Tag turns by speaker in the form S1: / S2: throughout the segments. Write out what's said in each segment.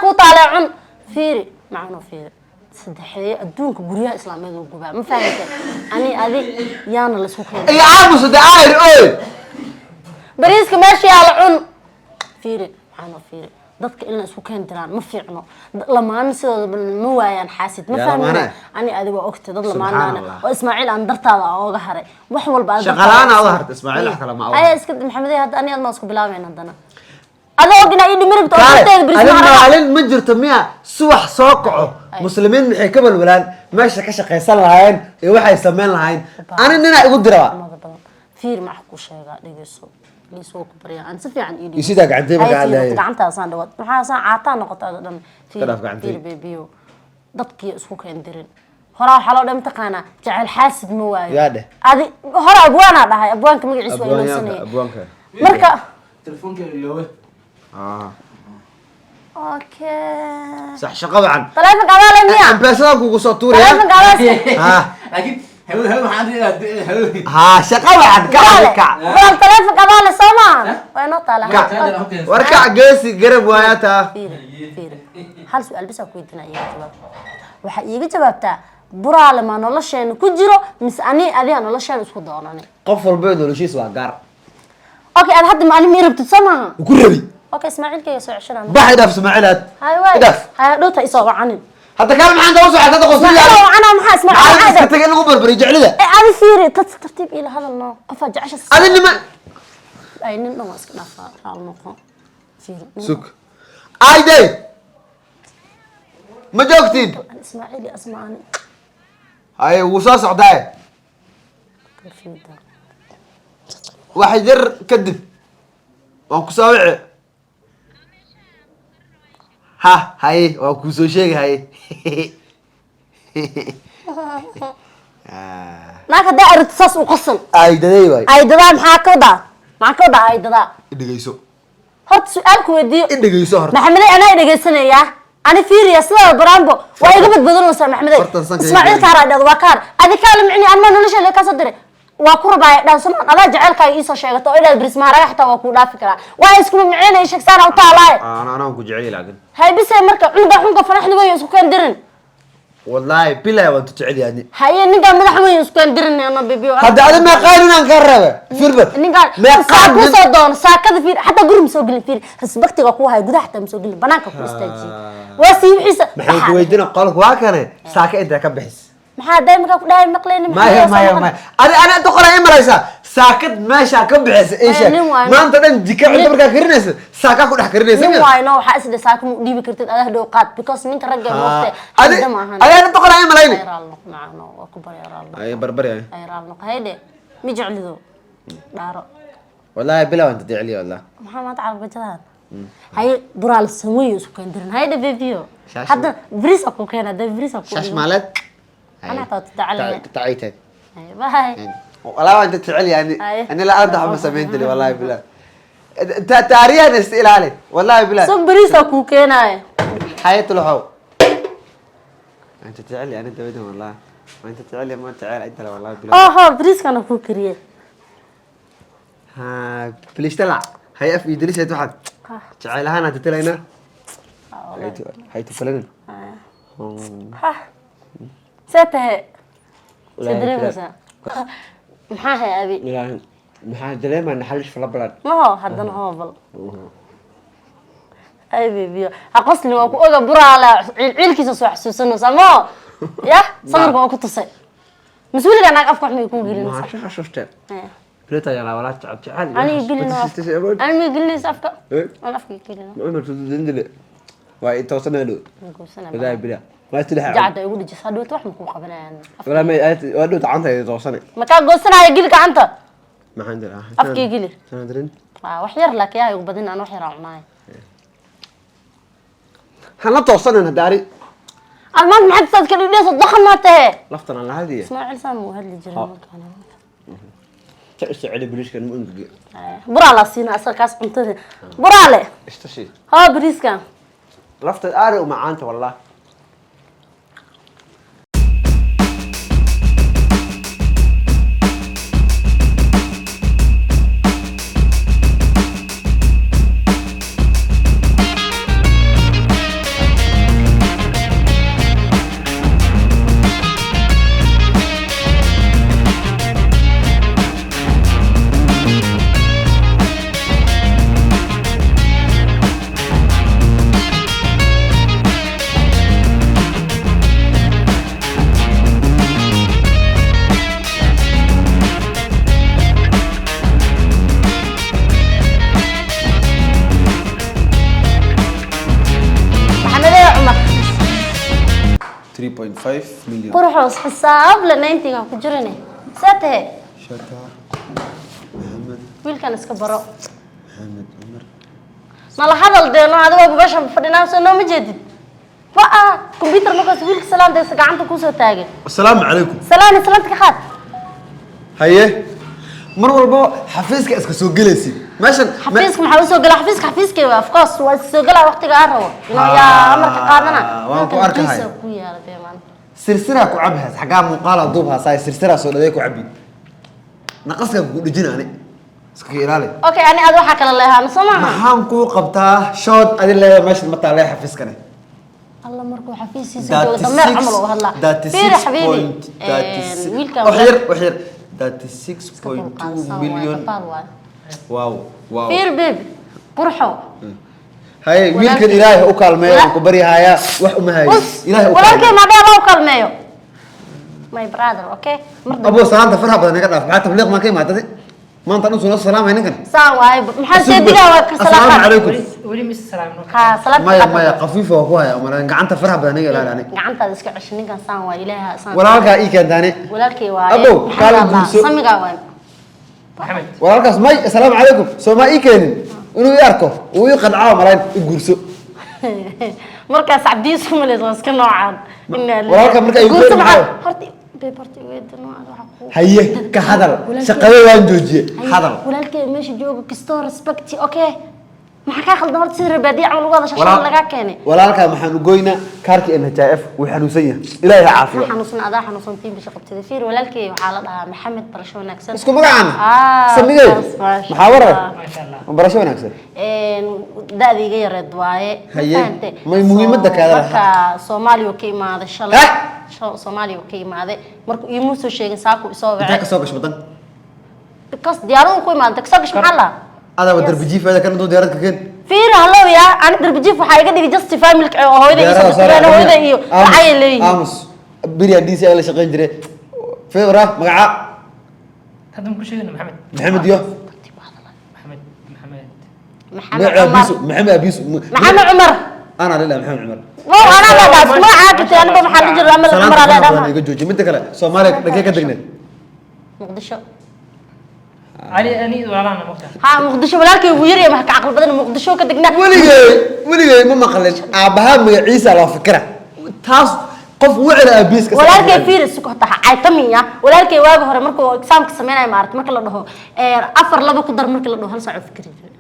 S1: Kuu taalee, cun. Fiiri macano, fiiri saddexeeye adduunka guryaha islaameed oo gubaa, ma fahamtay? Ani adi yaana la isku keenay.
S2: Iga aamuso de, aayr oy.
S1: Bariiska meesha yaala cun. Fiiri macano, fiiri, dadka in la isku keen diraan ma fiicno. Lamaana sidooda ma waayaan xaasid, ma
S2: Yaa
S1: fahmin?
S2: lamaane?
S1: Ani adi waa ogtay dad
S2: Subxaan
S1: lamaanaana
S2: Allah.
S1: oo Ismaaciil aan dartaada ooga haray wax walba aad
S2: Shaqo la'aan aa uga hartay, Ismaaciil wax kale ma uga
S1: Aya
S2: harin.
S1: Iska Maxamed, hadda ani aad ma isku bilaabayn haddana adoo og inaa ii dhimiribto oo
S2: Kaale,
S1: darteeda bariis
S2: adi
S1: ma haraga.
S2: Maalin ma jirto miya subax soo kaco? Muslimiin maxay ka walwalaan meesha ka shaqaysan lahaayeen iyo waxay samayn lahaayeen? Ani ninaa igu diraba.
S1: Mada badan. Fiir, maxaa ku sheegaa? Dhegeyso, liis waa ku baryaa, aan si fiican ii
S2: Iyo sidaa gacantay markaa
S1: Ay, fiir,
S2: hadlaayay.
S1: Gacantaasaan dhawaad, maxaa saan caataa noqota ada dhan? Fiir.
S2: Dhaaf gacantay.
S1: Fiir bebiyo, dadkii isku keen dirin. Horaa waxaa loo dhan mataqaanaa, jecel xaasid ma waayo.
S2: Yaa dheh?
S1: Adi hore abwaanaa dhahay, abwaanka magaciisa waa ilowsanaya.
S2: Abwaanka.
S1: Marka
S3: Telefoonka iloowe.
S1: Okay.
S2: Sax, shaqo wacan.
S1: Taleefonka adaa le miya?
S2: Ambeesadaan kugu soo tuuraya.
S1: Taleefonka adaa iska
S2: Ha.
S3: Laakiin hawe hawe waxaan dhihi hawe.
S2: Ha, shaqo wacan, kac kac.
S1: Walaal, taleefonka adaa le soo maahan? Waa inoo taala.
S2: Kac. War kac, geesi garab waayaa taa.
S1: Fiiri, fiiri, hal su-aal bas aan ku weydiinaa, iiga jawaab. Waxaa iiga jawaabtaa: buraale ma nolosheena ku jiro mise ani adiga nolosheena isku doonani?
S2: Qof walba noloshiis waa gaar.
S1: Okay, aad hadda ma ani ma i rabtid soo maaha?
S2: Wuu ku rabi.
S1: Okay, Ismaaciilkayga soo ceshanaa.
S2: Bax, idhaaf Ismaaciil aad.
S1: Hay waay.
S2: Idhaaf.
S1: Hay, dhowta isoo wacanin.
S2: Hadda kaal, maxaan daba socota hadda?
S1: Ismaaciil
S2: Qosliya.
S1: Wacanaa maxaa Ismaaciil?
S2: Maxaa iska
S1: Maxaa
S2: tagay in lagu barbariyo jeclida?
S1: Eh, adi fiiri, tad tartiib ila hadal noo qofaa jecesha.
S2: Adi nima
S1: Ay, nin dhan waa iska dhaafaa, raal noqo. Fiiri
S2: sug ayday, ma joogtiin?
S1: Ismaaciil iyo Asmaani.
S2: Haye, wuu soo socdaaye.
S1: Fiida.
S2: Wax yar kadib waan ku soo wici. Ha, haye, waan kuu soo sheegi, haye.
S1: Naag haddaa aragto saas u qosol.
S2: Aydaday waay.
S1: Aydadaa maxaa ka wadaa? Maxaa ka wadaa aydadaa?
S2: Idhegeyso.
S1: Horta su-aal ku weydiiyo.
S2: Idhegeyso horta.
S1: Maxamedey, anaa dhegeysanayaa. Ani fiiriya, sidaa baraanbo waa iga badbadanaysaa, Maxamedey.
S2: Hortan sanka
S1: Ismaaciil
S2: iga
S1: kaaraa dhahdo waa kaar adi kaala micni anma nolosheeda kasoo diray, waa ku rabaaya dhan somaan. Adaa jecelkaaga iisoo sheegato oo idhaad bris maaraga xitaa waa kuu dhaafi karaa, waa iskuma miceynaya sheegsaana u taalaaye.
S2: Anaan ku jecel laakiin.
S1: Hay bise, marka cunuga xunka fanaxda weyn isku keen dirin.
S2: Wallaahi bilahi waan tu jecel yahay.
S1: Haye, ninkaan madax weyn isku keen dirin ana bibiyo.
S2: Hadda adi meeqaan inaan ka rabe firba.
S1: Ninkaan
S2: meeqaan
S1: saa kusoo doono saakada, fiir, xataa guri ma soo gelin. Fiir, respectiga ku hayo, gudaha xataa ma soo gelin, banaanka ku istaajiye, waa sii wixiisa.
S2: Maxay ku weydiina? Qolka waa kane, saaka intaa ka bixis.
S1: Maxaa daymakaa ku dhahay? Maqleyni.
S2: Maya, maya, maya, adi ani inta qola i maraysaa, saakad meeshaa ka bixisa ii sheeg.
S1: Nin waayo.
S2: Maanta dhan jika cunto markaa karinaysa, saakaa ku dhex karinaysa
S1: Nin
S2: miya?
S1: waayno, waxaa isdhe saaka ma u dhiibi kartid, adaa dhow qaad, because ninka ragga moogte.
S2: Adi
S1: xisda maahan.
S2: adi ani inta qola i malayni.
S1: Ay, raal noq macano, waa ku barya, raal noq.
S2: Ay, barbari.
S1: Ay, raal noq, haydhe, mi jeclido, dhaaro.
S2: Wallahi bila waan jeceliya wallah.
S1: Maxaa maanta carabajadahan? Haye, buraal sameeyo, isku keendirin, haydhe bebiyo.
S2: Shash.
S1: Hadda bris ku keena, hadda bris ku
S2: Shash maaleed.
S1: أنا تتعلم.
S2: tacayteed.
S1: Haye, bye.
S2: والله وانت تجعل يعني.
S1: أي.
S2: انا لا ارضى ما سمينت لي، والله بالله تاريخ استقلالي، والله بالله.
S1: Sug, bris ku keenayo.
S2: حياة الحو انت تعلي، انا انت بدهم، والله ما انت تعلي، ما تعال انت، والله بالله.
S1: Oho, briskana ku kariyey.
S2: ها، بليش تلع هي اف يدريس هي واحد جعلها انا تتلينا هاي تفلن.
S1: Ha, see tahay? See dareemaysaa? Maxaa hay abi?
S2: Maxaa dareemaa? Naxariis fara badan.
S1: Maho haddana hoobal. Ay bebiyo, ha qoslin, waa ku oga buraala ciilkiisa soo xasuusanaysaa maho yah, sawirka waa ku tusay mas-uuliga naag afka wax may kuu gelinaysaa.
S2: Maxaa xasuustay? Bilta yala wala jecel jecel.
S1: Aniga gelin, ani ma gelinaysa afka, aan afka gelin.
S2: Cumar tudindile waa intoosanayno. Walaahi bila waa tidhaha.
S1: Jacda igu dhijis, hadhowta wax ma kuu qabanayaan.
S2: Walaa ma waa dhow gacanta ay toosanay.
S1: Makaa goosanaya? Geli gacanta.
S2: Maxaan diraa?
S1: Afkii geli.
S2: Maxaan dirin?
S1: Waa wax yar laakiin yaa igu badin, aan wax yar aan cunaay.
S2: Hala toosanan hadaari.
S1: Aad maanta maxaad saad ka dhigdhayso? Dhaqan maa tahe.
S2: Laftan aan lahadiya.
S1: Ismaaciil saan muu hadli jiray markaan.
S2: Ta isu celi, bariishkan mu engege.
S1: Buraala siina asaga kaas cuntada buraale.
S2: Istashi.
S1: Hoo, bariiskan.
S2: Lafta aad u macaanta wallah. 3.5 million.
S1: Quruxoos xisaab la 90 ku jirane. Saa tahe.
S2: Shata Maxamed.
S1: Wiilkan iska baro.
S2: Maxamed Cumar.
S1: Nala hadal deeno, adigo meesha fadhinaa soo nooma jeedid. Waa computer markaas wiilka salaanta gacanta kusoo taagay.
S2: Asalaamu calaykum.
S1: Salaan, salaanta ka qaad.
S2: Haye, mar walba xafiiska iska soo gelaysid meeshan.
S1: Xafiiska maxaa usoo gala? Xafiiska xafiiskay waa, of course waa iska soo galaa waqtiga aan rabo inuu yaa amarka qaadana.
S2: Waan ku arkahay.
S1: Kiisa ku yaala dee maanta.
S2: Sirsiraa ku cabi hays, xaggaa muuqaala duub haasaay, sirsiraa soo dhaday ku cabi, naqaskaa kugu dhejina, ani iska ilaali.
S1: Okay, ani aad waxaa kala leehaa soo maaha.
S2: Maxaan kuu qabtaa? Shood adi leedahay meeshan ma taalee xafiiskane.
S1: Alla markuu xafiiskiisa joogo dameer camal uu hadlaa. Fiiri xabiibi, wiilkan
S2: wax yar, wax yar, 36.2 million. Wow, wow.
S1: Fiir baby, qurxo.
S2: Haye, wiilkan Ilaahay u kaalmeeyo, waan ku baryahayaa, wax uma hayo.
S1: Us.
S2: Ilaahay u
S1: Walaalkay
S2: kaalmeeyo.
S1: maadhaa loo kaalmeeyo, my brother. Okay, mar dambe.
S2: Abo, salaanta faraha badan naga dhaaf. Maxaa tabliiq maan ka imaatay maanta dhan soo salaamay ninkan?
S1: Saan waaye, maxaa seedigaa waa ka
S2: Asalaamu
S1: salaam.
S2: calaykum.
S4: Weli weli mis salaamno.
S1: Ha, salaam.
S2: Maya, maya, khafiifa waa ku haya umalaan, gacanta faraha badan naga ilaali ani.
S1: Gacantaada iska cesho, ninkan saan waaye, Ilaaha saan.
S2: Walaalkaa ii keentaane.
S1: Walaalkay waaye.
S2: Abow,
S1: Maxaa
S2: kaala
S1: la
S2: guurso.
S1: samigaa waaye.
S4: Maxamed.
S2: Walaalkaas may, asalaamu calaykum, soo ma ii keenin inuu ii arko uu ii qancaa malayn, i guurso.
S1: Markaas cabdiis ku malays waa iska noocaan. Inna lillahi.
S2: Walaalka marka ay
S1: Guurso
S2: goyn
S1: maxaa
S2: maxaa?
S1: Horta babe, horta iweeda noocaas waxa ku
S2: Haye, ka hadal. Shaqada waan joojiyey, hadal.
S1: Walaalkay meesha jooga kastoo respect. Okay, maxaa kaa khaldan horta? Sida rabaadiya camal ugu wada shaqada lagaa keenay.
S2: Walaalkaa maxaan u goynaa kaarkii NHIF? Wuu xanuunsan yahay, Ilaahay ha caafiyo.
S1: Ma xanuunsan, adaa xanuunsan, tiin bisha qabtida. Fiir, walaalkay waxaa la dhahaa Maxamed. Barasho wanaagsan.
S2: Isku magacaan.
S1: Ah,
S2: samigey.
S1: saas, maasha
S2: Maxaa warar?
S1: Allah.
S4: Maasha Allah.
S2: Barasho wanaagsan.
S1: Da'da iga yareed waaye. Ma
S2: Haye,
S1: fahantay?
S2: may muhiimadda
S1: So,
S2: kaada
S1: marka Soomaaliya uu ka imaaday shalay.
S2: Eh?
S1: Soomaaliya uu ka imaaday, marka iimuu soo sheegin, saaku isoo
S2: Intee
S1: wacay.
S2: ka soo gasho badan?
S1: Because diyaaradu ku imaaday, kasoo gasho maxaa la
S2: Adaaba darbijiifeeda kan intuu diyaarad ka keen.
S1: Fiir, hallow ya, ani darbijiif waxaa iga dhigay just family oo hooyada iyo soo direen, hooyada iyo lacag ay leeyihiin.
S2: Aamus, beriyaa DC ay la shaqayn jiray febra magaca.
S4: Hadda ma ku sheegayno Maxamed?
S2: Maxamed iyo
S4: Maxamed, Maxamed.
S1: Maxamed
S2: magaca
S1: Cumar.
S2: abiisu, Maxamed abiisu.
S1: Maxamed Cumar.
S2: Ana lilah Maxamed Cumar.
S1: Wow, anaa la dhaas magacaa katay, aniba maxaa la jira Amal Cumar
S2: Salaanta
S1: aa
S2: faraha
S1: leedahay.
S2: badan iga jooji. Midda kale, Soomaaliya dhagee ka degneed?
S1: Muqdisho.
S4: Ali ani walaalana maqta.
S1: Ha, Muqdisho. Walaalkay ugu yaryahay, maxa ka caqli badan, Muqdisho ka degnaa.
S2: Weligay, weligay ma maqlin aabbaha magaciisa loo fikira, taas qof wicila aabihiis ka.
S1: Walaalkay fiir, isku hota caytamiya. Walaalkay waagi hore markuu examka sameynayo, maaragtay, marka la dhaho afar laba ku dar, marka la dhaho hal saac oo fikri jiray,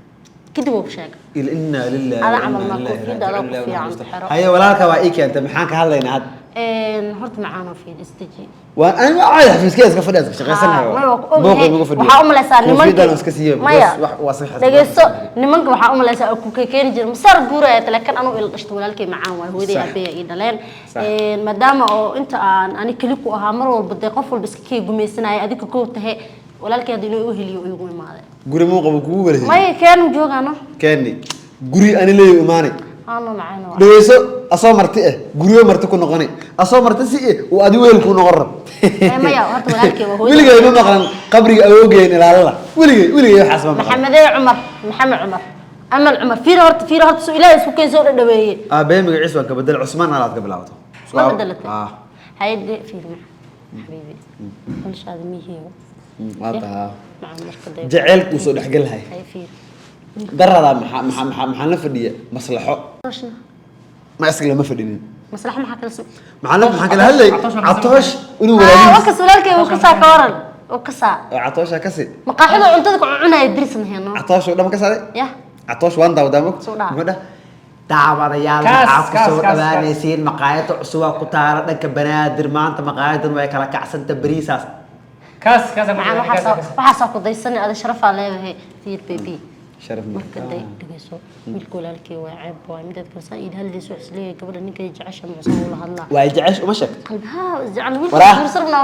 S1: kadib wuu sheegay.
S2: Inna lillahi
S1: Ada
S2: wa
S1: camal
S2: inna
S1: ma
S2: ilaihi
S1: koofiyadda adaa ku
S2: raaji'uun.
S1: fiican xero.
S2: Haye, walaalka waa ii keentay, maxaan ka hadlaynaa hadda?
S1: Horta macaanoo fiir, isdeji.
S2: Waan ani waa caadi, xafiiskee iska fadhiya, iska shaqaysanayo.
S1: Maya, waa ku
S2: Buuqa
S1: ogyahay.
S2: imagu fadhiyo.
S1: Waxaa u malaysaa
S2: Koofiyaddan
S1: nimanka
S2: iska siiyey.
S1: Maya,
S2: wax waa sax.
S1: Dhegeyso, nimanka waxaa u malaysaa oo ku keeni jira masaar guuraya talekan anuu ila dhashto. Walaalkay macaan waay, hooyaday
S2: Sax.
S1: aabbahay ii dhaleen.
S2: Sax.
S1: Maadaama oo inta aan ani keli ku ahaa, mar walba dee qof walba iska kee gumaysanaya, adika koow tahe, walaalkay hadda inuu igu heliyo igu imaaday.
S2: Guri muu qabo kugu walahay?
S1: Maya, keenu joogaano.
S2: Keeni guri ani leeyo imaanay.
S1: Ano macaan waa.
S2: Dhegeyso, asoo marti eh guryo marti ku noqoni, asoo marti si eh uu adi weel ku noqon rab.
S1: Maya, horta walaalkay waa hooyaday.
S2: Weligay ma maqlan qabriga awoogeen ilaalada, weligay, weligay waxaas ma maqlan.
S1: Maxamedee Cumar, Maxamed Cumar, Amal Cumar. Fiir horta, fiir horta, soo Ilaahay isku keen soo dhadhaweeye.
S2: Aabbahe magaciisa waan ka bedel, Cusmaan alaad ka bilaabato.
S1: Ma bedelatay?
S2: Ah.
S1: Hayde, fiir ma xabiibi, noloshaada mihiiba.
S2: Waa tahaa.
S1: Macaan marka dee.
S2: Jaceylku soo dhexgelahay.
S1: Hay, fiir.
S2: Daradaa maxaa maxaa maxaa maxaan la fadhiya maslaxo?
S1: Noloshna.
S2: Ma isaga lama fadhinin.
S1: Maslaxa maxaa kala
S2: maxaa la maxaan kala hadlay?
S4: Catoosh ma
S2: Catoosh inuu
S1: ah
S2: walaalihiis.
S1: Wakas walaalkay uu kasaa, ka waran uu kasaa.
S2: Oo catoosha kasi.
S1: Maqaaxida cuntada ku cunaya dirisan hayno.
S2: Catoosh oo dhan ka saaray.
S1: Yah.
S2: Catoosh waan daawadaa mog.
S1: Soo dhaca.
S2: Muxuu dhah? Daawadayaal,
S4: Kaas,
S2: maxaa ku
S4: kaas,
S2: soo
S4: kaas,
S2: dhawaanaysiin maqaayada cusub oo ku taala dhanka Banaadir. Maanta maqaayadan way kala kacsanta bariisaas.
S4: Kaas kaas.
S1: Macaan, waxaa waxaasaa ku daysan, ada sharafaa leedahay. Fiir baby.
S2: Sharaf ma.
S1: Marka day, dhegeyso, wiilka walaalkay waa ceeb waay. Mideed kale saa iid hadlayso, wax isleeyahay gabadha ninkay jecesha muxuu ula hadlaa?
S2: Waa jecesh uma sheegto.
S1: Qalbi haa, isjecel wiilka
S2: Waraah.
S1: guursan rabnaa.